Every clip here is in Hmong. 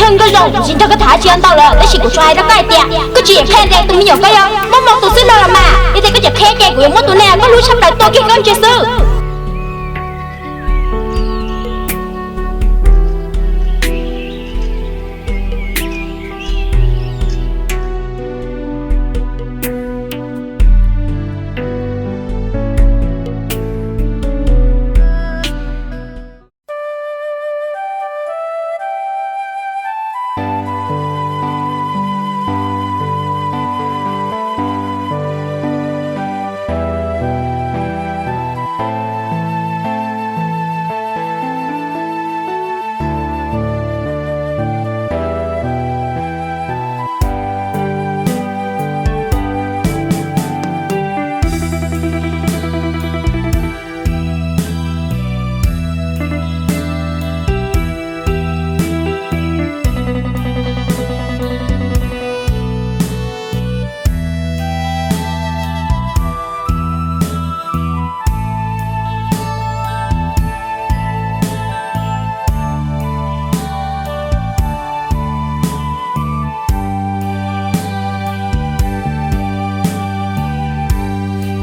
Nkauj Zoo, kuv tsis nrog koj tham tsis ntau lawm, tab sis kuv tsuas hais rau koj hais tias koj tsis yeem qhia tias tus me nyuam koj yog Muaj Hmoo tus xwb no los mas. Yog tias koj tseem qhia ces kuv yuav muab tus neeg koj hlub tshaj plaws tua kiag koj ntsia xwb.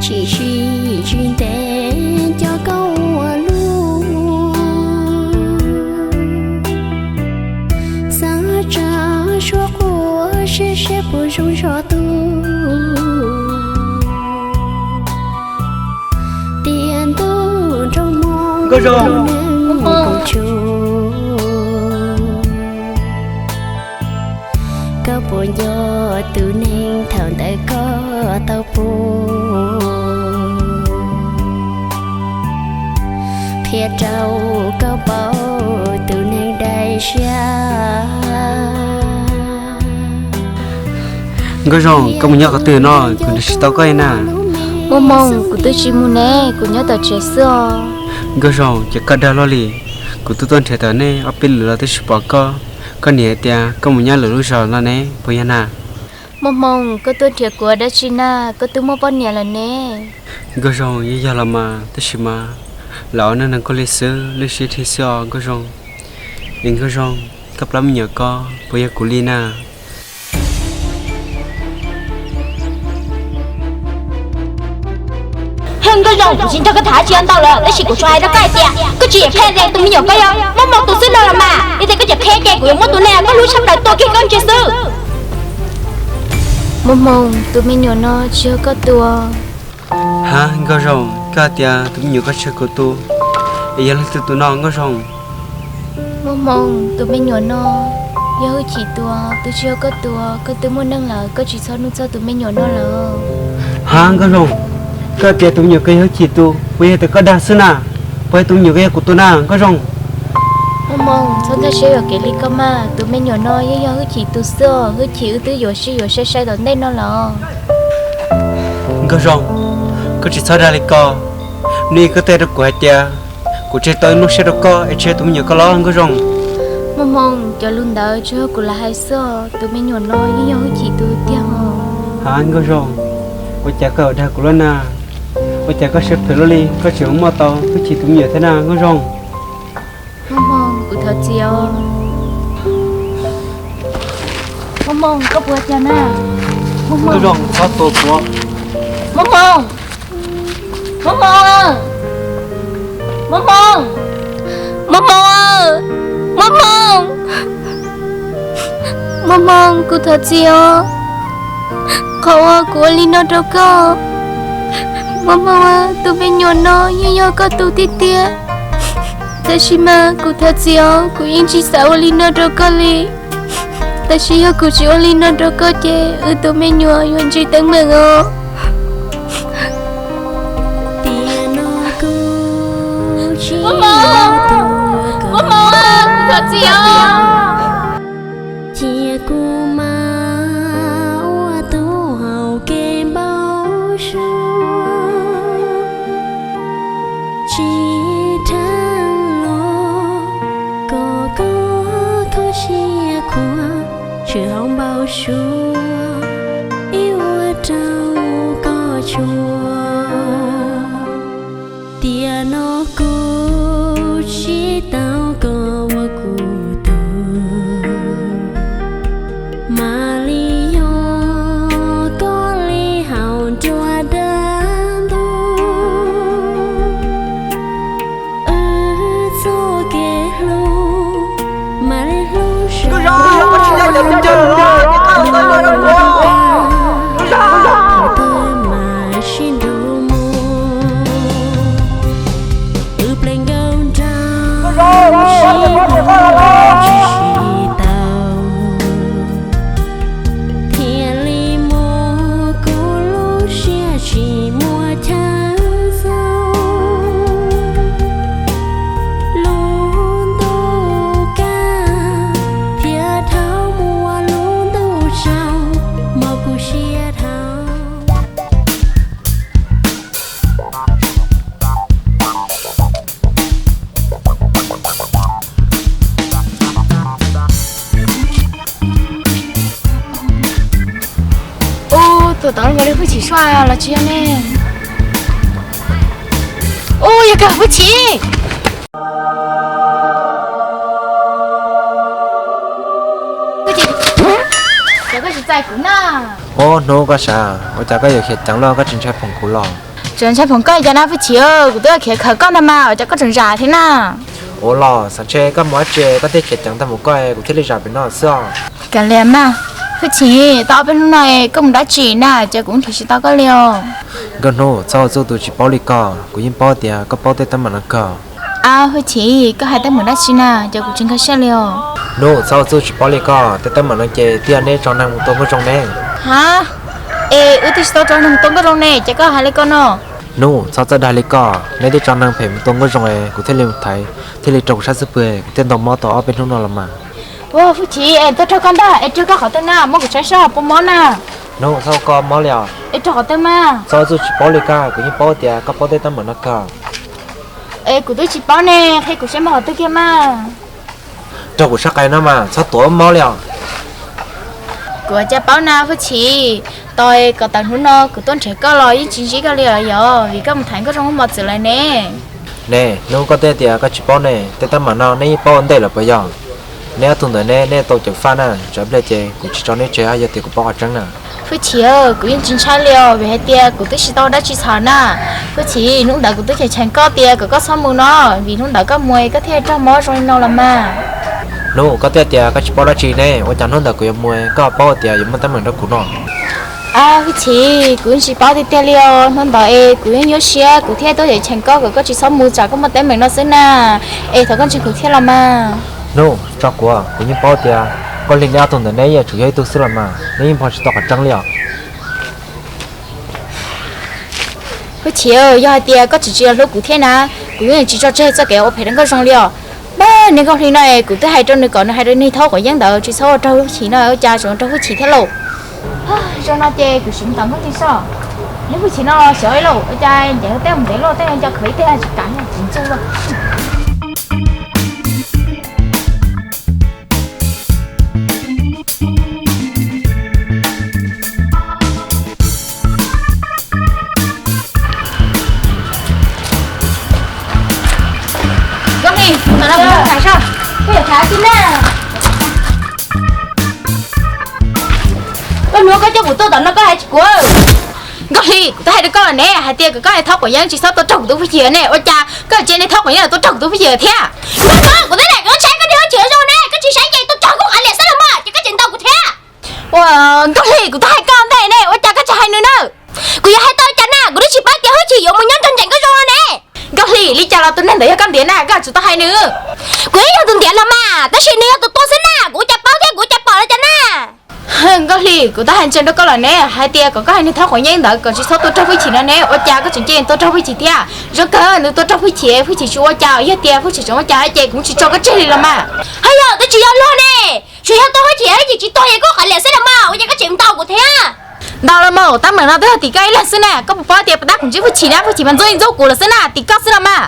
Tsis sib tsis ntev coj koj ua luaj, xav tsa suab quaj siab siab puas zoo zog tu. Tiam ntuj nrog moo, Nkauj Zoo, neeg Nkauj Zoo, koj puas nco tus neeg thaum ntawd koj tau pub? Qhia rau koj paub tus neeg dai siab. Nkauj Zoo, koj mus nyob qhov twg no, kuv nrhiav tsis tau koj li na. Muaj Hmoo, kuv twb tsis mus ne, kuv nyob tom tsev xwb os. Nkauj Zoo, ces koj dag luaj li. Kuv twb tuaj nrhiav tom nej ob peb lwm los twb tsis pom koj. Koj niam hais tias koj mus nyob lwm lub zos no ne, puas yog na? Muaj Hmoo, koj tuaj nrhiav kuv ua dab tsi na? Koj twb muaj poj niam lawm ne. Nkauj Zoo, yeej yog los mas, tab sis mas lawv ua neej nrog koj li xwb, lwj siab dhia xwb os Nkauj Zoo. Es Nkauj Zoo, koj plab me nyuam ko puas yog kuv li na? Nkauj Zoo, kuv tsis nrog koj tham tsis ntau lawm, tab sis kuv tsuas hais rau koj hais tias koj tsis yeem qhia tias tus me nyuam koj yog Muaj Hmoo tus xwb no los mas. Yog tias koj tseem qhia ces kuv yuav muab tus neeg koj hlub tshaj plaws tua kiag koj ntsia xwb. Muaj Hmoo, tus me nyuam no tsis yog koj tua. Ha, Nkauj Zoo, koj hais tias tus me nyuam koj tsis yog kuv tua, es yog leej twg tus no Nkauj Zoo? Muaj Hmoo, tus me nyuam no yog Hwj Chim tua, twb tsis yog koj tua, koj twb muaj neej lawm, koj tsis txhob nug txog tus me nyuam no lawm. Ha, Nkauj Zoo, koj hais tias tus me nyuam koj yog Hwj Chim tua, puas yog tias koj dag xwb na? Puas yog tus me nyuam koj yog kuv tua na Nkauj Zoo? Muaj Hmoo, txhob nkag siab yuam kev li koj mas, tus me nyuam no yeej yog Hwj Chim tus xwb os, Hwj Chim wb twb yuav sib yuav sai sai tom ntej no lawm. Nkauj Zoo, koj tsis txhob dag li ko, nws koj teb rau kuv hais tias kuv tseg tau ib lub siab rau koj es tseg tus me nyuam koj los Nkauj Zoo. Muaj Hmoo, cov lus ntawd tsuas yog kuv lam hais xwb os, tus me nyuam no yeej yog Hwj Chim tus tiag os. Ha, Nkauj Zoo, ua cas koj dag kuv luaj na? Ua cas koj siab phem luaj li, koj tseem muaj tau Hwj Chim tus me nyuam thiab na Nkauj Zoo? Muaj Hmoo, kuv thov txim os. Muaj Hmoo, koj puas cas na? Muaj Hmoo, Nkauj Zoo, txhob tua kuv. Muaj Hmoo, Muaj Hmoo, Muaj Hmoo, Muaj Hmoo, Muaj Hmoo, Muaj Hmoo, kuv thov txim os, qhov uas kuv ua li no rau koj. Muaj Hmoo, tus me nyuam no yeej yog koj tus tiag tiag. Tab sis mas kuv thov txim os, kuv yeej tsis xav ua li no rau koj li. Tab sis yog kuv tsis ua li no rau koj ces wb tus me nyuam yuav ntsib teeb meem os. Tiam no kuv tsis, Muaj Hmoo, Muaj Hmoo, kuv thov txim os. Cia kuv mam ua tus hauv kev npau suav, tsis dheev los kom koj kho siab khuav, tsis haum npau suav ib ua rau koj tsuaj. Tiam no kuv tsis tau koj ua kuv tug. Tus tod nkaus li Hwj Chim sua los tsis yog ne? Ub, yog kawg Hwj Chim. Hwj Chim, cas koj tsis txais kuv na? Ub, hnub koj sav, ua cas koj yuav khiav ceev los koj tsis ntshai phoom kuv los? Tseem ntshai phoom koj cas na Hwj Chim, kuv twb khiav khawm koj ntag mas ua cas koj tseem zam thiab na? Ua los xav ntshe koj mus dab tsi koj thiaj khiav ceev tag mus koj, kuv thiaj li zam pem no xwb os. Kav liam mas, Hwj Chim, tau ob peb hnub no koj mus dab tsi na ces kuv nrhiav tsis tau koj li os. Nkauj Hnub, txhob ua txuj tus tsis paub li ko, kuv yeej paub tias koj paub tej teeb meem no kawg. Ab Hwj Chim, koj hais teeb meem dab tsi na ces kuv tsis nkag siab li os. Hnub, txhob ua txuj tsis paub li ko, tej teeb meem no ces twb yog neb tso neeg mus tua Nkauj Zoo ne. Ha, es wb twb tsis tau tso neeg tua Nkauj Zoo ne ces koj hais li ko no. Hnub, txhob txawj dag li ko, neb twb tso neeg phem mus tua Nkauj Zoo es kuv thiaj li mus thaiv, thiaj li raug kuv sab xub pwg, kuv thiaj ntaus mob tau ob peb hnub no los mas. Ua Hwj Chim, es tuaj raug koj ntag, es raug koj qhov twg na, muab kuv saib saib puas mob na. Hnub, txhob ua koj mob li os. Es raug qhov twg mas? Txhob ua txuj tsis paub li ko, kuv yeej paub tias koj paub tej teeb meem no kawg. Es kuv twb tsis paub ne, qhia kuv saib mob qhov twg kiag mas. Raug kuv sab qais no mas txhob tuav mob li os. Kuv ua cas paub na Hwj Chim, tos kom tawm hnub no kuv tuaj nrhiav koj los yeej tsis ntsib koj li os, yog vim koj mus thaiv Nkauj Zoo lub mos txwv lawm ne. Ne, hnub koj twb tias koj tsis paub ne, tej teeb meem no neb yeej paub ua ntej lawm puas yog? Neb ob tug ntawd ne, neb tau ceev faj na, tsam pliag ces kuv tsis tso neb tseg yog tias kuv paub qhov tseeb na. Hwj Chim, kuv yeej tsis ntshai li os, vim hais tias kuv twb tsis tau dab tsi txhaum na. Hwj Chim, hnub ntawd kuv twb cheem tsheem koj tias kom koj txhob mus no, vim hnub ntawd koj mus koj thiaj raug mob zoo li no los mas. Hnub, koj twb tias koj tsis paub dab tsi ne, ua cas hnub ntawd kuv yuav mus koj paub tias yuav muaj teeb meem rau kuv no? Ab Hwj Chim, kuv yeej tsis paub tiag tiag li os, hnub ntawd es kuv yeej nyuaj siab kuv thiaj tuaj cheem tsheem koj kom koj tsis txhob mus tsam koj muaj teeb meem no xwb na. Es thov koj ntseeg kuv thiab los mas. Hnub, tso kuv, kuv yeej paub tias Nkauj Hli neb ob tug ntawd neb yeej tsuas yog ib tug xwb los mas, neb yeej npog tsis tau qhov tseeb li os. Hwj Chim, yog hais tias koj tseem tsis hlub kuv thiab na, kuv yeej tsis tso tseg txoj kev ua phem rau Nkauj Zoo li os. Npag, niag Nkauj Hli no es kuv twb hais rau nws kom nws hais rau niag thaub quav yeeb ntawd tsis txhob ua raug Hwj Chim no, ua cas tseem ua raug Hwj Chim thiab lauj? Zoo no ces kuv sim mus tom Nkauj Hli soj. Niag Hwj Chim no xyov ib lauj, ua cas ncaim tej mus ntev lauj, tej nco khav ib teg tsis kav tsis ntxuj lauj. Nkauj Hli, mus tom no kuv tham soj, koj yuav tham dab tsi na? Koj hnub koj coj kuv tuaj tom no koj hais tsis kuv. Nkauj Hli, kuv twb hais rau koj lawm ne, hais tias kom koj niag thaub quav yeeb tsis txhob tuaj raug kuv tus Hwj Chim ne, ua cas koj tseem niag thaub quav yeeb tuaj raug kuv tus Hwj Chim thiab? Nkauj Hli, kuv twb hais koj saib koj niag Hwj Chim zoo ne, koj tsis saib ces tuaj raug kuv qhov liam xwb los mas, ces koj tseem ntaus kuv thiab. Ua, Nkauj Hli, kuv twb hais koj ntej ne, ua cas koj tsis hais nws na? Kuv yuav hais tau cas na, kuv twb tsis paub tias Hwj Chim yuav mus nyob nrog nraim Nkauj Zoo ne. Nkauj Hli, li cas los tus neeg ntawd yog koj ntiav na, koj yuav tsum tau hais nws. Kuv yeej yog tus ntiav los mas, tab sis nws yog tus tua xwb na, kuv ua cas paub thiab kuv ua cas pom los cas na. Nkauj Hli, kuv twb hais ntsees rau koj lawm ne, hais tias kom koj hais niag thaub quav yeeb ntawd kom tsis txhob tuaj raug Hwj Chim no ne, ua cas koj tseem cia tuaj raug Hwj Chim thiab? Zoo kawg nws tuaj raug Hwj Chim, Hwj Chim tsis ua cas, yog tias Hwj Chim tseem ua cas ces kuv tsis tso koj tseg li los mas. Ho yog twb tsis yog luag ne, tsuas yog tuaj Hwj Chim, Hwj Chim tsis tuag es koj qhov liam xwb los mas, ua cas koj tseem ntaus kuv thiab? Ntaus los mas, teeb meem no twb yog tim koj ib leeg xwb na, koj puas paub tias puas tab kuv ntsib Hwj Chim na, Hwj Chim mas ntxub ib ntxub kuv lawm xwb na, tim koj xwb los mas.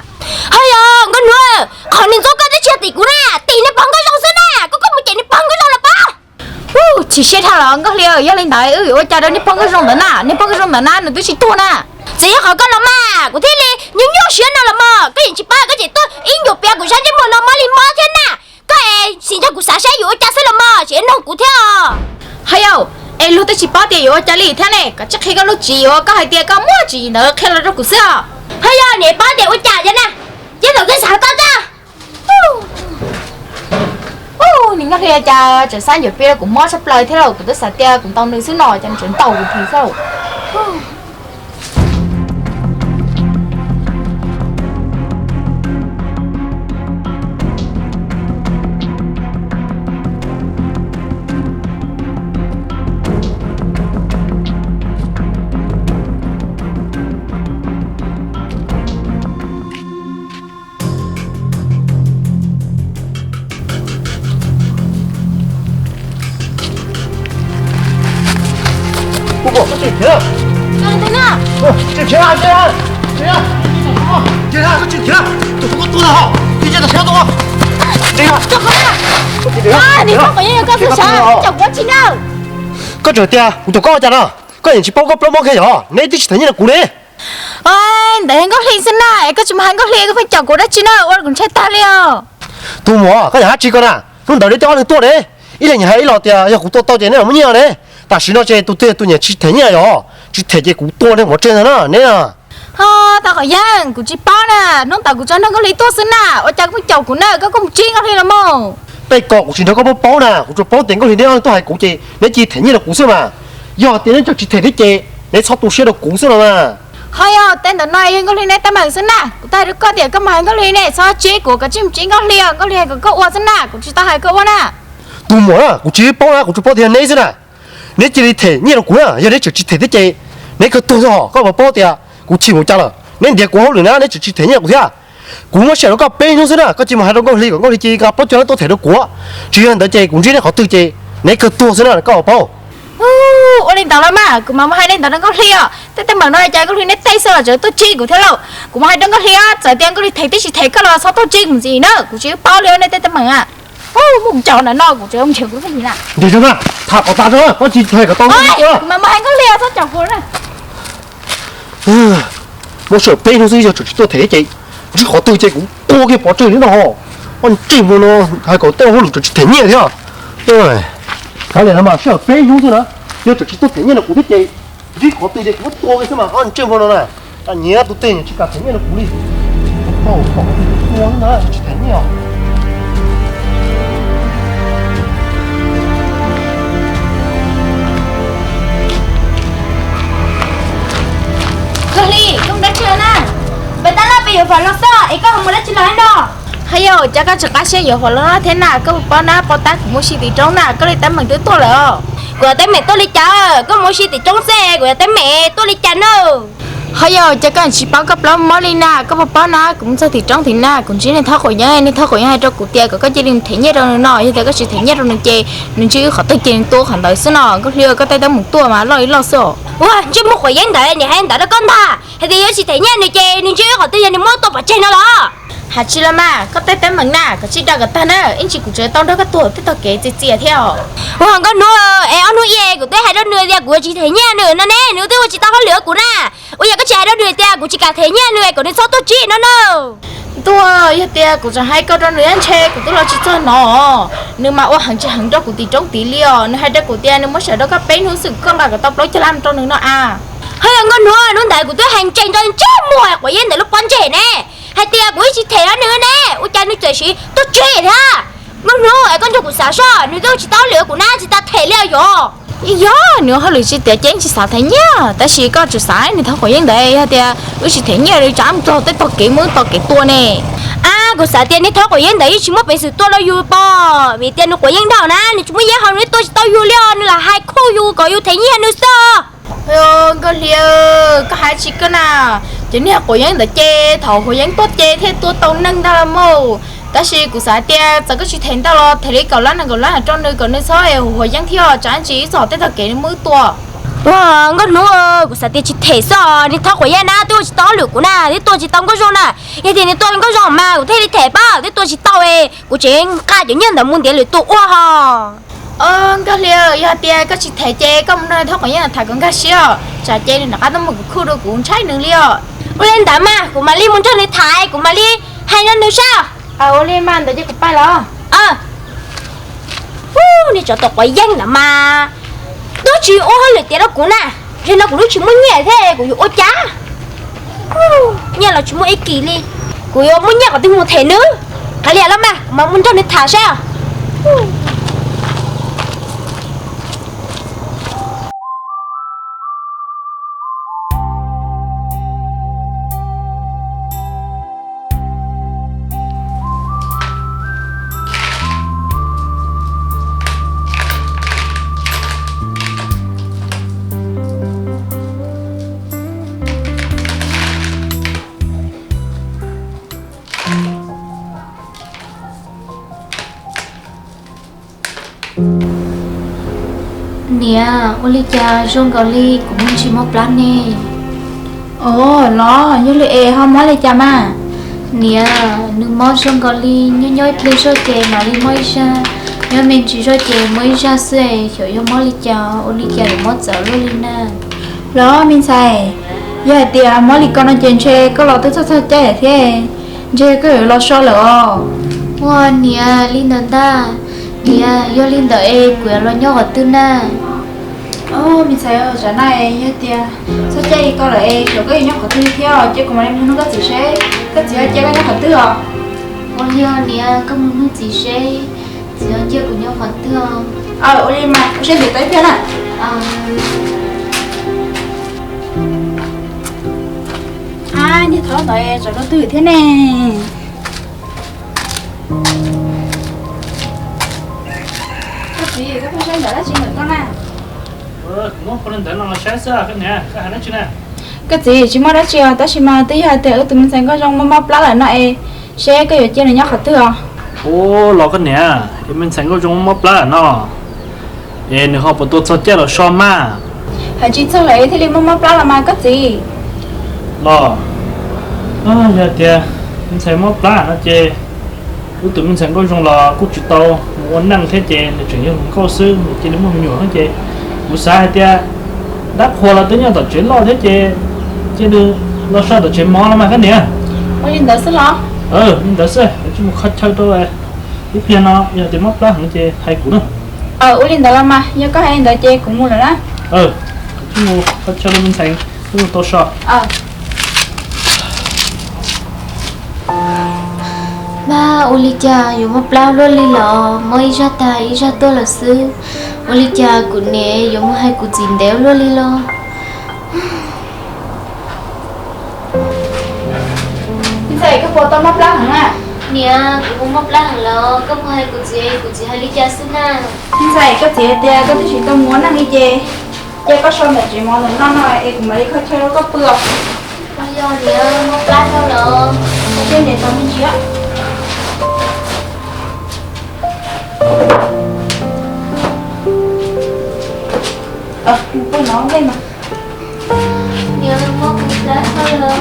Ho yog Nkauj Hli, qhov nws ntxub koj twb tsis yog tim kuv na, tim niag pog Nkauj Zoo xwb na, koj koj mus cem niag pog Nkauj Zoo los pab. Chim siab dhau los Nkauj Hli, yog li ntawd wb yuav ua cas rau niag pog Nkauj Zoo ntawd na, niag pog Nkauj Zoo ntawd na nws twb tsis tuag na. Txawm yog qhov koj los mas, kuv thiaj li nyuaj nyuaj siab no los mas, koj yeej tsis pab koj tseem tuaj ib nyuag piav kuv sab ntsej muag no mob li mob thiab na. Koj es sim nrog kuv xav saib yuav ua cas xwb los mas, tseem noog kuv thiab os. Ho yog, es luag twb tsis paub tias yuav ua cas li thiab ne, koj tsis qhia koj lub tswv yim uas koj hais tias koj muaj tswv yim ntawd qhia los rau kuv xwb os. Ho yog niam paub tias ua cas yog na, ces thaum twg xav tau tag. Niag Nkauj Hli cas tseem xav yuav piav kuv mob tshaj plaws thiab lauj, kuv twb xav tias kuv ntaus nws xwb no ces nws tseem ntaus kuv thiab lauj. Koj tseem tias kuv tus koj ua cas no? Koj yeej tsis paub koj plaub mob kiag yog neb twb tsis them nyiaj rau kuv ne. Ntawd yog Nkauj Hli xwb na, es koj tsis mus hais Nkauj Hli, koj pheej caum kuv dab tsi na, ua kuv ntshai tag li os. Tus muam, koj yam dab tsi ko na? Hnub ntawd neb coj ob leeg tuaj ne, ib leeg nyiam hais ib los tias yog kuv tua tau ces neb mam muab nyiaj ne. Tam sim no ces tus twg tus nyiam tsis them nyiaj yog? Tsis them ces kuv tua neb mov tseg ntag na neb na. Ho, tau qhov yeej kuv tsis paub na, hnub ntawd kuv tsuas nrog Nkauj Hli tuaj xwb na, ua cas koj pheej caum kuv na, koj kuj mus ntsib Nkauj Hli los mas. Tej ko kuv tsis nrog koj paub paub na, kuv tsuas paub tias Nkauj Hli neb ob leeg tuaj hais kuv ces neb cia li them nyiaj rau kuv xwb mas. Yog tias neb tseem tsis them thiab ces neb txhob tu siab rau kuv xwb los mas. Ho yog tej ntawd no yog Nkauj Hli neb teeb meem xwb na, kuv twb hais rau koj tias koj mus hais Nkauj Hli ne, txhob ntsib kuv, koj cia li mus ntsib Nkauj Hli os, Nkauj Hli hais kom koj ua xwb na, kuv tsis tau hais koj ua na. Tus muam na, kuv tsis paub na, kuv tsuas paub tias yog neb xwb na. Neb cia li them nyiaj rau kuv na, yog neb tseem tsis them thiab ces neb kawg tuag xwb os, koj puas paub tias kuv chim npaum cas lawm, neb ntiav kuv hauj lwm na, neb tseem tsis them nyiaj rau kuv thiab. Kuv muab sia rau koj peb hnub xwb na, koj cia li mus hais rau Nkauj Hli kom Nkauj Hli cia li nqa plaub caug lab tuaj them rau kuv, tsis yog ntawd ces kuv ntsib neb qhov twg ces neb kawg tuag xwb na, koj puas paub? Ua li ntawd los mas kuv mam mus hais li ntawd rau Nkauj Hli os, tej teeb meem no cas Nkauj Hli neb tej xwb los tseem tuaj ntsib kuv thiab lauj. Kuv mus hais rau Nkauj Hli os, txawm tias Nkauj Hli them thiab tsis them koj los txhob tuaj ntsib kuv ntxiv na, kuv tsis paub li nej tej teeb meem a. Mus caum ntawm no kuv tseem nrhiav kuv lub hnab na. Nrhiav na, tham kom tas tso, koj tsis hais kom tau. Kuv mam mus hais Nkauj Hli os, txhob caum kuv na. Muab sia peb hnub xwb yog tseem tsis tuaj them ces ntsib qhov twg ces kuv tua kiag pov tseg li no. Koj ntsej muag no, hais kom tej hauj lwm tseem tsis them nyiaj thiab. Kav liam no mas sij hawm peb hnub xwb na, yog tseem tsis tuaj them nyiaj rau kuv thiab ces ntsib qhov twg ces kuv muab tua kiag xwb mas, koj ntsej muag no na. Nyiam tus twg tsis kam them nyiaj rau kuv li. Tua ntag, tsis them nyiaj. Nkauj Hli, koj mus dab tsi na? Peb tab laj peb yuav fam los xwb es koj ho mus dab tsi los no? Haj yam, cas koj tseem qab siab yuav fam los thiab na? Koj puas paub na, pov tab kuv mus ua si tim roob na, koj li teeb meem twb tuaj lawm os. Kuv yuav teeb meem tuaj li cas? Koj mus ua si tim roob xwb, kuv yuav teeb meem tuaj li cas na? Haj yam, cas koj tsis paub koj plaub mob li na? Koj puas paub na, kuv mus txog tim roob tid na, kuv ntsib niag Thab Quav Yeeb, niag Thab Quav Yeeb hais rau kuv tias kom koj cia li mus them nyiaj rau nws no, yog tias koj tsis them nyiaj rau nws ces nws ntsib wb qhov twg ces nws tua qhov ntawd xwb no. Nkauj Hli, koj tej teeb meem tuaj mas loj li loj xwb os. Ua, ntsej muag Quav Yeeb ntawd nim hais ntawd rau koj ntag, hais tias yog tsis them nyiaj nws ces nws ntsib wb qhov twg yog nws muab tua pov tseg no los? Hais tsis los mas, koj tej teeb meem na, koj cia li ras kom tag na, ib ntsis kuv tseem tau nrog koj tuaj tej tog kev txias txias thiab os. Ua, Nkauj Hli, es ob hnub i kuv twb hais rau nws tias kuv tsis them nyiaj nws no ne, nws twb ua tsis tau hauj lwm rau kuv na. Ua cas koj tsis hais rau nws tias kuv tsis kam them nyiaj nws es kom nws txhob tuaj ntsib no na? Ntuj, yog tias kuv tseem hais koj rau nws ntshe kuv twb los tsis txog no. Nws mas ua heev tsis heev rau kuv tim roob tid li os, nws hais rau kuv tias nws muab sia rau koj peb hnub xwb koj nqa kom tau plaub caug lab rau nws no a. Haj yam, Nkauj Hli, hnub ntawd kuv twb hais ntsees rau ntsej muag Quav Yeeb ntawm lub pob ntseg ne, hais tias kuv tsis them rau nws ne, ua cas nws txawm sim tuaj ntsib thiab. Nkauj Hli, es koj nrog kuv xav soj, nws twb ua tsis tau hauj lwm rau kuv na, tsis tas them li os. Yog nws ua hauj lwm tsis tiav ces yeej tsis xav them nyiaj, tab sis koj tseem xav niag Thab Quav Yeeb ntawd, yog tias wb tsis them nyiaj li tsam mus txog tej tog kev muab tog kev tua ne. A, kuv xav tias niag Thab Quav Yeeb ntawd yeej tsis muaj peev xwm tua rau yus pob, vim tias nws Quav Yeeb nraug na, nws tsis muaj yeeb haus nws tua tsis tau yus li os, nws lam hais khuj yus kom yus them nyiaj nws xwb. Nkauj Hli, koj hais tsis koj na, ces niag Quav Yeeb ntawd ces thaum Quav Yeeb tuaj ces thiaj tua tau neeg ntag los mas. Tab sis kuv xav tias txawm koj tsis them ntau los them li kaum lab nees nkaum lab rau nws kom nws txhob hu Quav Yeeb thiab, tsam ntsis ib txog tej tog kev nws muab wb tua. Ua, Nkauj Hli, kuv xav tias tsis them xwb, niag Thab Quav Yeeb na twb ua tsis tau hauj lwm rau kuv na, twb tua tsis tau Nkauj Zoo na. Yog tias nws tua Nkauj Zoo mas kuv thiaj li them pob, twb tua tsis tau es kuv tseem nqa cov nyiaj ntawd mus ntiav lwm tus ua ho. Nkauj Hli, yog tias koj tsis them ces koj mus nrog Thab Quav Yeeb tham kom nkag siab os, tsam ces nws rov qab tuaj muab kuv khuj rau kuv ntshai nws li os. Ua li ntawd mas kuv mam li mus nrog nws tham, kuv mam li hais rau nws saib. Ua li mas ntawd ces kuv pais los. Niag tsov tom Quav Yeeb ntawd mas twb tsis ua hauj lwm tiav rau kuv na, zaum no kuv twb tsis muaj nyiaj thiab kuv yuav ua cas? Nyiaj los tsis muaj ib kis li, kuv yuav muaj nyiaj kom twg mus them nws. Kav liam los mas kuv mam mus nrog nws tham saib. Niam, ua li cas zoo nkaus li kuv me ntsis mob plab ne? Ov, los yog li es ho mob li cas mas? Niam, nws mob zoo nkaus li nyob nyob ib pliag zog ces mam li mob ib zag, nyob me ntsis zog ces mob ib zag xwb, xyov yog mob li cas, ua li cas yuav mob txawv luaj li na. Los me ntxhais, yog hais tias mob li ko no ces ntshe koj los twb txog txog caij thiab, ntshe koj yuav los so lawm os. Ua niam, li ntawd ntag. Niam, yog li ntawd es kuv yuav los nyob qhov twg na? Me ntxhais, tsam no yog tias txog caij li ko lawm es xyov koj yuav nyob qhov twg thiab, cia kuv mam li mus nug koj txiv seb koj txiv ho cia koj nyob qhov twg os. Ua li niam, koj mus nug txiv seb txiv ho cia kuv nyob qhov twg. Ua li mas ua siab ntev tos ib pliag na. Niag thaub ntawd tsam no twg thiab ne? Koj txiv, koj tuaj saib ntawm dab tsi ntawm koj na? Kuv muab qhov li ntawd no los saib xwb, koj niam, koj hais dab tsi na? Koj txiv, tsis muaj dab tsi os, tab sis mas twb yog hais tias wb tus me ntxhais Nkauj Zoo mob mob plab lawm no es, seb koj yuav cia nws nyob qhov twg os. Ua los koj niam, es me ntxhais Nkauj Zoo mob mob plab lawm no, es nws ho puas tau txog caij los so mas? Hais tsis txog lawm thiaj li mob mob plab los mas koj txiv. Los, yog tias me ntxhais mob plab no ces wb tus me ntxhais Nkauj Zoo los kuj tsis tau mus ua neej thiab ces nws tseem yog hluas nkauj xwb, nws cia li muaj me nyuam no ces kuv xav hais tias dab qhuas los twb nyob tom tsev loj thiab ces cia nws los so tom tsev mov los mas koj niam. Ua li ntawd xwb los? Li ntawd xwb, kuv tsis mus qhov chaw rau ib pliag no, yog tias mob plab heev ces hais kuv na. Ua li ntawd los mas, yog koj hais li ntawd ces kuv mus lawm na. Kuv tsis mus qhov chaw rau me ntxhais, wb mus tau so. Mas ua li cas yuav mob plab luaj li los, mob ib zaj tag ib zaj tuaj lawm xwb. Ua li cas kuv niam yuav mus hais kuv txiv ntev luaj li los? Me ntxhais, koj puas tau mob plab heev na? Niam, kuv puas mob plab heev los koj mus hais kuv txiv, kuv txiv hais li cas xwb na? Me ntxhais, koj txiv hais tias koj twb tsis tau mus ua neej li ces cia koj so ntawm tsev mov ntawm no no es kuv mam li kho chaw rau koj pw os. Ua li niam, mob plab dhau los. Ua siab ntev tos me ntsis. Pw no ntej mas. Niam, mob kuv plab dhau los.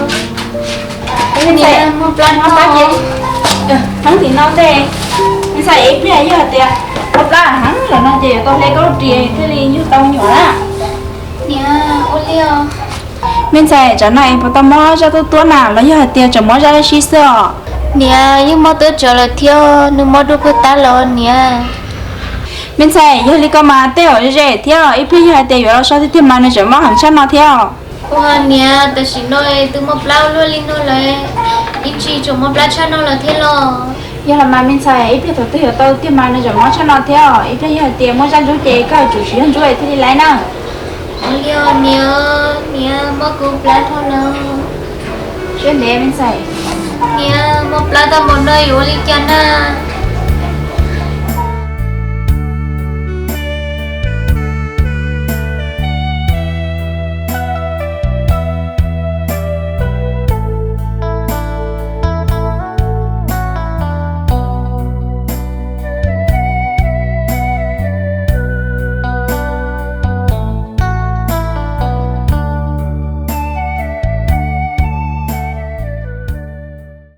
Me ntxhais, mob plab ces heev tim no ntej. Me ntxhais, ib pliag yog hais tias mob plab heev lawm no ces yuav tau hle koj ris thiaj li yug tau me nyuam na. Niam, ua li os. Me ntxhais, tsam no es puas tau mob zaj tuaj tuaj na los yog hais tias tseem mob zaj dab tsi xwb os? Niam, yeej mob tuaj tsawv lawm thiab, nws mob dua puag ta los niam. Me ntxhais, yog li ko mas tej zaum ze thiab, ib pliag yog hais tias yuav los so tiag tiag mas nws tseem mob heev tshaj no thiab. Ua niam, tam sim no twb mob plab luaj li no lawm, ib tsam tseem mob plab tshaj no lawm thiab los? Yog los mas me ntxhais, ib pliag thaum twg yuav tau tiag mas nws tseem mob tshaj no thiab, ib pliag yog hais tias muaj zaj ntsuab ces koj yuav tsum siv zaj ntsuab thiaj li laib na. Ua li os niam, niam mob kuv plab dhau los. Siab ntev me ntxhais. Niam, mob plab tau npaum no yuav ua li cas na?